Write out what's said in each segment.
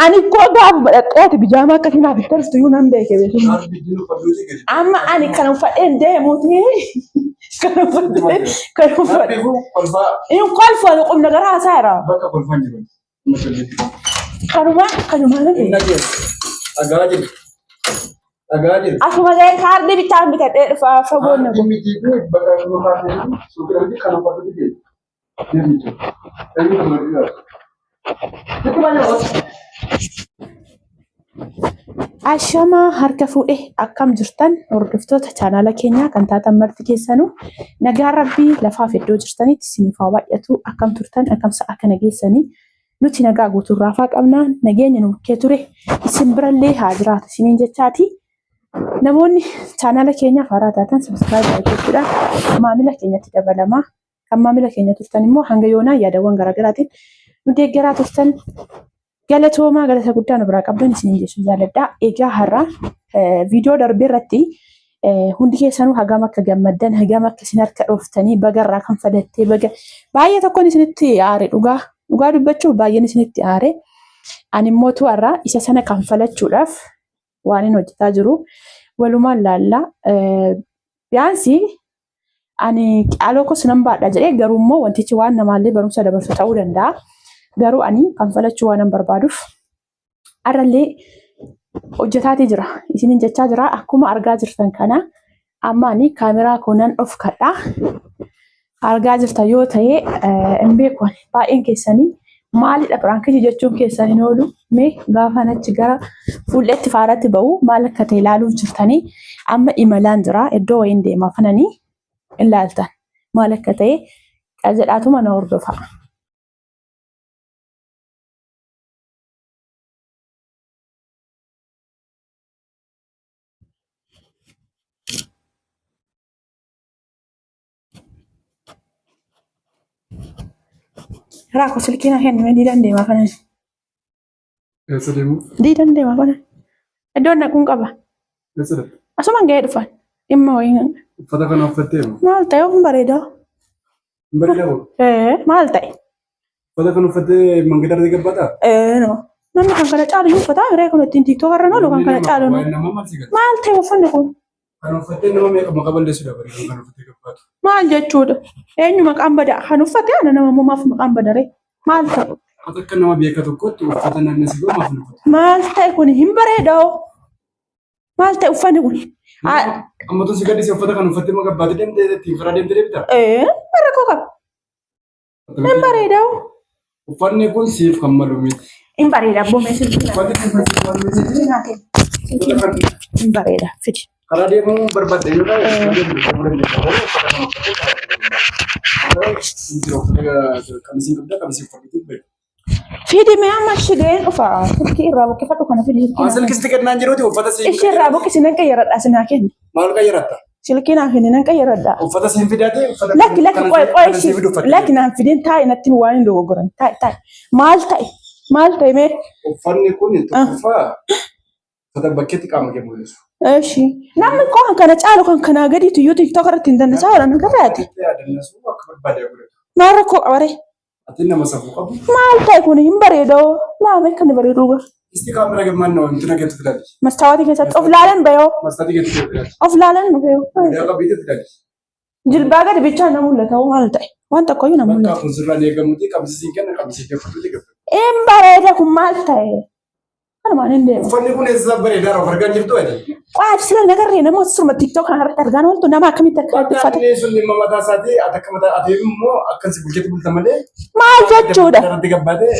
Ani koo gaafa badhaxxooti bijaamaa akkasii naaf itti toltu iyyuu nan beeke beeku. Amma ani kan uffadheen deemuuti. Kan uffadhee kan uffadhe. Hin kolfu ani qubna gara haasaa jira. Bakka kolfaan jiru. Kanuma kanuma nan beeka. Dhagaa jiru. Dhagaa jiru. Asuma ga'ee kaardii bichaan bitadhee dhufa fagoon na Kaardii miti fi bakka kaardii suuqii miti kan uffatu miti. Ashamaa harka fuudhe akkam jirtan hordoftoota chaanaala keenyaa kan taatan marti keessanuu nagaan rabbii lafaaf iddoo jirtanitti isiniif haa baay'atu akkam turtan akkam sa'a kana geessanii nuti nagaa guutuu raafaa qabna nageenya nu bukkee ture isin birallee haa jiraatu isiniin jechaati. Namoonni chaanaala keenyaaf haaraa taatan sabiskiraayib gochuudhaan maamila keenyatti dabalamaa. Kan maamila keenya turtan immoo hanga yoonaa yaadawwan garaagaraatiin nu deeggaraa turtan galatoomaa galata guddaa nu biraa qabdan isiniin jechuu jaalladha. Egaa har'a viidiyoo darbe irratti hundi keessanuu hagam akka gammaddan hagam akka isin harka dhooftanii baga irraa kan fadattee baga baay'ee tokkoon isinitti aare dhugaa dhugaa dubbachuuf baay'een isinitti aare. Ani immoo har'a isa sana kanfalachuudhaaf waan hin hojjetaa jiru walumaan laalla. Biyaansi ani qaaloo kos nan baadha jedhee garuu immoo wantichi waan namaallee barumsa dabarsu ta'uu danda'a. Garuu ani kanfalachuu waanan barbaaduuf har'allee hojjetaatii jira. Isiniin jechaa jira akkuma argaa jirtan kana amma ani kaameraa koo nan dhofkadha. Argaa jirtan yoo ta'e hin beeku ani baay'een keessanii maalidha piraankichi jechuun keessan hin oolu mee gaafan achi gara fuulleetti faaratti ba'u maal akka ta'e ilaaluuf jirtanii amma imalaan jira iddoo wayiin deemaa kananii ilaaltan maal akka ta'e qajedhaatuma na hordofaa. Raakoo silkii na kenni mee diidaan deemaa kanan. Eessa deemu? Diidaan deemaa kanan. Iddoon dhaquun qaba. Eessa dhaqxa? Asumaan ga'ee dhufan. Dhimma wayii. Uffata kana uffattee moo? Maal ta'e of bareedaa. Hin bareedaa moo? Ee maal ta'e? Uffata kana uffattee mangada irratti gabbataa? Ee no. Namni kan kana caalu iyyuu uffataa hiree kun ittiin tiiktook irra oolu kan kana caalu. Waa'ee namaa maal si galcha? Maal ta'e uffanni kun? Kan uffattee nama meeqa maqaa balleessuudha bari kan uffattee gabbaatu. Maal jechuudha? Eenyu maqaan bada? Kan uffate ana nama immoo maaf maqaan badaree? Maal ta'u? Ati akka nama beeka tokkotti uffata namni si godhu maaf hin uffatu? Maal ta'e kun hin bareedaa? Maal ta'e uffanni kun? Amma tun si gaddise uffata kan uffattee ma gabbaatee deemtee ittiin karaa deemtee deebita? Ee, rakkoo qaba. Hin bareedaa. Uffanni kun siif kan malu miti. Hin bareeda abboo mee silkii naa Uffanni kun kan siif malu miti. kenni. Silkii naa kenni. Hin bareeda fidi. Karaa deemuu barbaadde yoo ta'e karaa deemuu deemuu dandeessa. Garuu uffata kana uffattee karaa deemuu dandeessa. Uffata qamisiin qabda qamisii uffadhuutii bahi. Fidi mee amma ishee ga'een dhufa. Silkii irraa buqqifadhu kana fidi silkii naa kenni. Silkii sitti kennaan jiruuti uffata siif Ishee irraa buqqisi nan qayyaradha sinaa kenni. Maal qayyaratta? Silkii naa kenni nan qayyaradha. Uffata siin fidaate uffata Lakki lakki kana qoy qoy kana siif fidu uffadhu. lakki naan fidin taa'i natti himi waan hin dogoggoran taa'i taa'i maal ta'e maal ta'e mee Uffanni kun tokkoffaa uffata bakkeetti qaama kee mul'isu. Eshi namni koo kan kana caalu kan kanaa gadiitu iyyuu tiktok irratti hin dandasaa oolan akka taate Yaadannasuu akka barbaade godhatu. maal rakkoo qabaree Ati nama safuu qabu. Maal ta'e kun hin bareedoo laame akka inni bareedu gar. Isti kaamera gammaan nama intina keetu filaati. Mastaawatii keessatti of laalan bayoo Mastaatii keetu filaati. of laalan bayoo. Mudaa qabiitu filaati. Jilbaa gadi bichaa na mul'ata hoo maal ta'e waan tokkoyyuu na Bakka mul'ata. kun sirraan eegamuti qabsiisiin kenna qabsiisee kee fudhuti gabbata. Hin bareeda kun maal ta'e? Kanumaan hin deemu. Uffanni kun eessa bareedaa of argaa jirtu ati? Qo'aaf sila nagarree namoota surma TikTok kana irratti argaan ooltu nama akkamitti akka Bakka uffata. inni sun dhimma mataa isaatii ati akka mataa ati immoo akkan si bulchetti bulta malee. Maal jechuudha? Irratti gabbaatee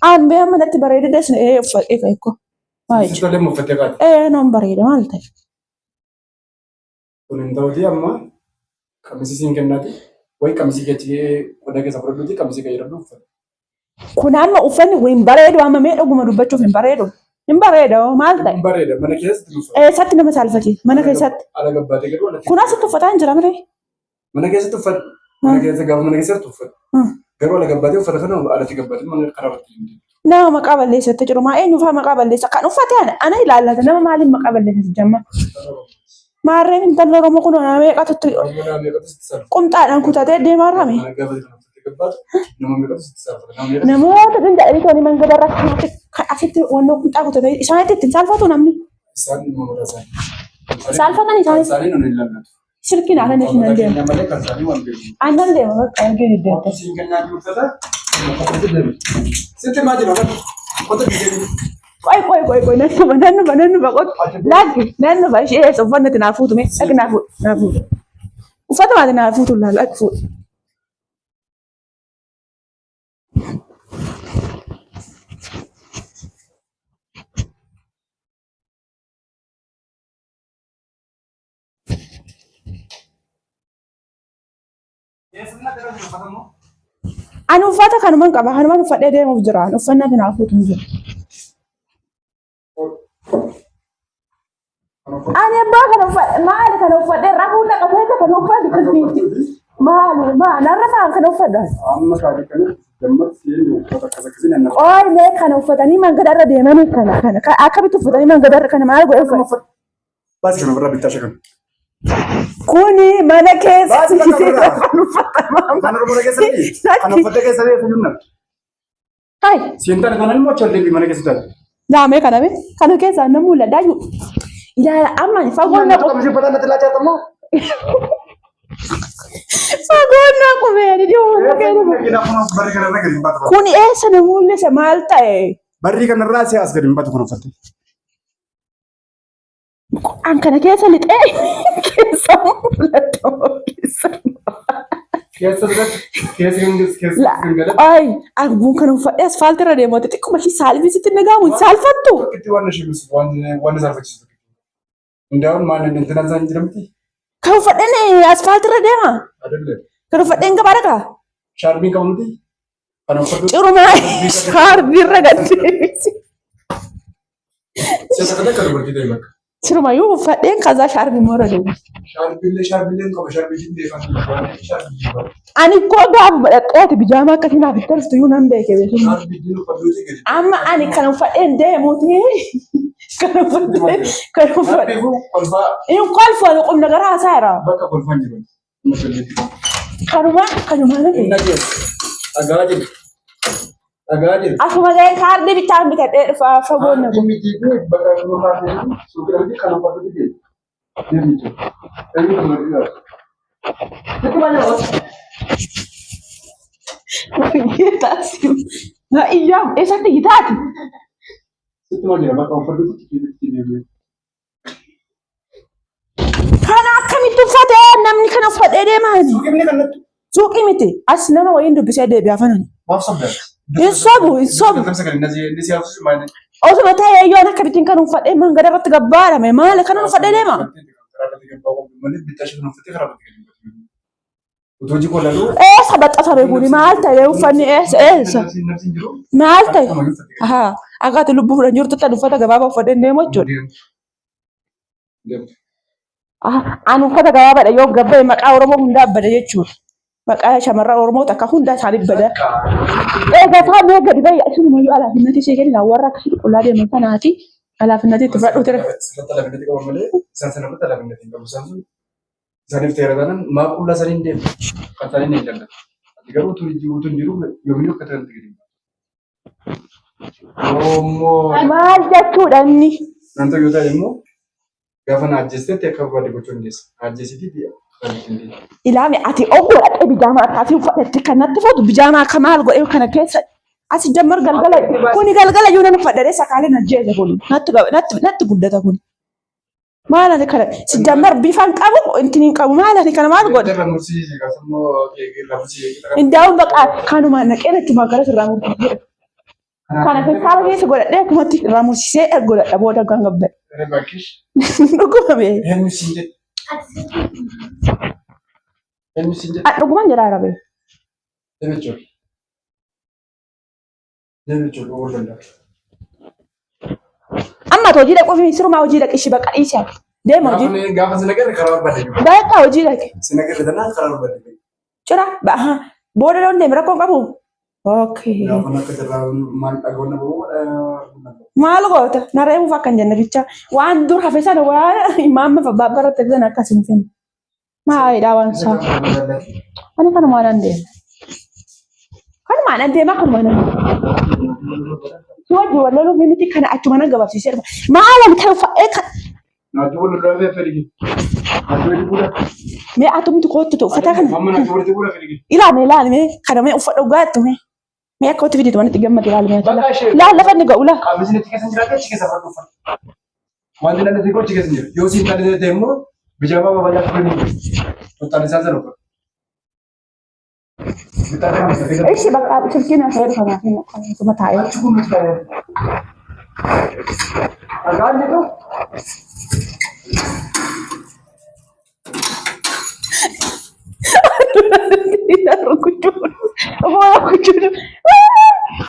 Aan bee amma natti bareedee deesne ee uffadhee ka'e koo. Maal si jechuudha? tolee uffattee kaate. Ee noon bareeda maal ta'e? Kun hin ta'uti amma qamisii siin kennaati. Wayi qamisii keechi qodaa keessa fudhadhuuti qamisii fayyadamdu uffadhu. Kun amma uffanni kun hin bareedu amma mee dhuguma dubbachuuf hin bareedu. Hin bareeda hoo maal ta'e? Hin bareeda mana keessatti uffadhu. Eessatti nama saalfachiisa? Mana keessatti. Ala gabbaatee garuu alatti. Kun asitti uffataa hin jira miree? Mana keessatti uffadhu. Mana keessa gaafa mana keessatti uffadhu. Garuu ala gabbaatee uffata kana alatti gabbaatee mana karaa irratti hin deemu. Nama maqaa balleessatti jiru maa eenyu fa'aa maqaa balleessa kan uffate ana ana ilaallata nama maaliif maqaa balleessatti jamma. Maarreen intalli Oromoo kun nama meeqatu qumxaadhaan kutatee deemaa rame. gabbaatu nama meeqatu sitti saalfata. Nama meeqatu Namoota kan jedhanii tooni mangada irra kanatti asitti wannoo qunxaa kutatanii isaanitti ittiin saalfatu namni. Isaan dhimma mataa isaanii. Saalfatan isaanis. Kan isaanii nun hin laallatu. Silkiin haala ni nan deema. Keenya malee kan isaanii waan beeku. Annan deema bakka argee diddeetta. Siin kennaa jiru uffata. Uffata deemu. Sitti maa jira uffata. Uffata deemu. Qoy qoy qoy qoy nan dhufa nan dhufa nan dhufa qoy. Laakki nan dhufa ishee eessa uffanni ati naa fuutu mee dhaqi naa fuudhu naa fuudhu. Uffata maati naa fuutu laala dhaqi fuudhu. Ani uffata kanuman qaba kanuman uffadhee deemuuf jira ani uffannaa ati naa fuutu hin jiru. Ani abbaa kana uffadhe maali kana uffadhee rafuu dhaqa beekta kana uffadhu. Maali maali narra fa'aan kana uffadhu. Amma kaadhi kana gammachuu uffata akkas akkasii nan nafa. Qoy mee kana uffatanii mangadarra deemanii kana kana akkamitti uffatanii mangadarra kana maal godhe uffatu? Baasi kana ofirraa bittaa shakan. Kuni mana keessa Baasi bakka biraa. kan uffatama. Kan Oromoo keessatti kan uffata keessa beeku junna. Hai, Siin taane kanan immoo achi ol deebii mana keessa taate. laamee kana mee kana keessaa namni mul'ataa jiru. Ilaala amma fagoon na Qamisi uffata natti laachaa ta'moo? fagoon na qubee ni dhiyoo Barri kanarraa gadi hin baatu. Kuni eessa na mul'isa maal ta'e? Barri kanarraa si as gadi hin baatu kun uffatte. An kana keessa lixee keessa mul'ata keessa. Keessa duratti keessa keessa kan galan. Ay, arguun kana uffadhee asfaaltii irra deemu xiqquma ishii saalfii sitti hin dhaga'amu hin saalfattu. Tokkitti waan ishee misu waan waan saalfachiisu. Hundaa'uun maal inni intina isaan jedhamti? Kan uffadheen asfaaltii irra deema. Adallee. Kan uffadheen gabaa dhaqa. Shaarbiin qabu miti? Kan uffatu. Cirumaa shaarbii irra gaddeebisi. Si'a takka takka dubartii ta'e bakka. Sirumayyuu uffadheen kazaa shaarbii immoo irra deema. Shaarbiillee shaarbiillee qaba shaarbiin beekan waan shaarbii qaba. Ani koo gaafa badhadheeti bijaamaa akkasii naaf itti tolftu iyyuu nan beeke beeku. Shaarbiin uffatuuti gadi. Amma ani kan uffadheen deemuuti. Kan uffadhee kan uffadhee. Shaarbii kolfaa Inni kolfu ani qubna gara haasaa jira. bakka kolfaan jiru. Kanuma kanuma nan Inni keessa dhagaa jiru. Dhagaa jiru. Asuma ga'ee kaardii bittaan bitadhee dhufa fagoon na Kaardii miti fi bakka kun kaardii suuqii miti kan uffatuuti gadi. Deemu jechuudha. Eenyu dubartii taate? Sitti maal jedhama? Taasi. Na iyyaam eessatti iyyi taati? Sitti maal jedhama? Bakka uffatuuti itti deemu. Kana akkamitti uffatee namni kana uffadhee deemaa? Suuqii kan natti. Suuqii miti. As nama wayiin dubbisee deebi'aa fanan. Maaf sobda? Hin sobu, hin sobu. Osuma ta'ee yoon akkamittiin kan uffadhee mangada irratti gabbaarame maali kanan uffadhee deema? Eessa baxxatame kuni maal ta'e uffanni eessa eessa maal ta'e? Ahaa akka ati lubbuu fudhan jirtu tan uffata gabaabaa uffadhee deemu jechuudha. Ani uffata gabaabaadha yoo gabbaye maqaa Oromoo hundaa bada jechuudha. Maqaa shamarran Oromoo takka hundaa isaanii bada. Egaa isaan mee gadi bahi asumayyuu alaafinnatii ishee kenna warra akkasii qullaa deeman sanaati alaafinnatii itti fudhadhu ture. Isaaniif ta'eera taanaan maa qullaa isaanii hin deemu. Kan isaanii hin danda'u. Ati garuu utuu hin jiru utuu hin jiru yoomiyyuu akka ta'an gadi. Yoommoo Maal jechuudha inni? nan ta'u yoo ta'e immoo gaafa na ajjeestetti akka barbaadde gochuu dandeessa. Na ajjeesitii fi akka ittiin deemu. Ilaami ati oguu dhaqee bijaamaa akkaasii uffadhetti kan natti fuutu bijaamaa akka maal godhee kana keessa asi jammar galgala kuni galgala iyyuu nan uffadhee sakaalee na jeesa kun natti natti natti guddata kun. Maal ani kana si jammar bifan qabu intin hin qabu maal ani kana maal godhe? Irra mursiisi kasammoo irra mursiisi. Indaa'uun baqa kanuma naqee achuma gara sirraa mursiisee. Kana feestaala keessa godhadhee akkumatti irraa mursiisee godhadha booda kan gabba'e. Irra bakkish. Dhuguma bee. Eenyu siin jedhe? Eenyu siin jedhe? Dhuguman jedhaa rabe. Deemi jechuudha. Deemi jechuudha dhuguu danda'a. Amma ati hojii dhaquuf sirumaa hojii dhaqi ishii baqa dhiisi ati. Deema hojii. Gaafa si nagarre karaa barbaadde. Bakka hojii dhaqi. Si nagarre tanaan karaa barbaadde. Cira baha booda loon deeme rakkoon qabu. Okay. Gaafa akka jarraa maal dhagahuun na bahu. Maal goota? Na reebuuf akka hin jenne bicha. Waan dur hafe sana waan imaamma babbaa irratti hafe sana akkas hin fenne. Maalidha waan isaa? Ani kanumaan an deema. Kanumaan an deemaa kanumaan an. Si wajji wal loluuf miti kana achuma nan gabaabsiisee dhufa. Maal ani kan uffadhee kan Naachuu wal lolaa fedhi fedhi. Naachuu walitti buudha. mee atumti koottu ta'u uffata kana. Mamma naachuu walitti buudha fedhi. Ilaali ilaali mee kana mee uffadha dhugaattu mee. Mee akka itti fiditu manatti gammade ilaali mee. Bakka ishee. Laal lafa inni ga'u laa. Qaamni achi keessa hin jiraate achi keessa fadhu uffadhu. Wanti namni xiqqoo achi keessa hin jiru. Yoo siin taane ta'e immoo bijaamaa babal'aa ture ni jiru. Tottaan isaa sana uffadhu. Bittaa kana safee Ishi bakka silkiin asee dhufa naaf hin akkasuma taa'ee. Achi kun nuti taa'ee. Dhagaan jedhu.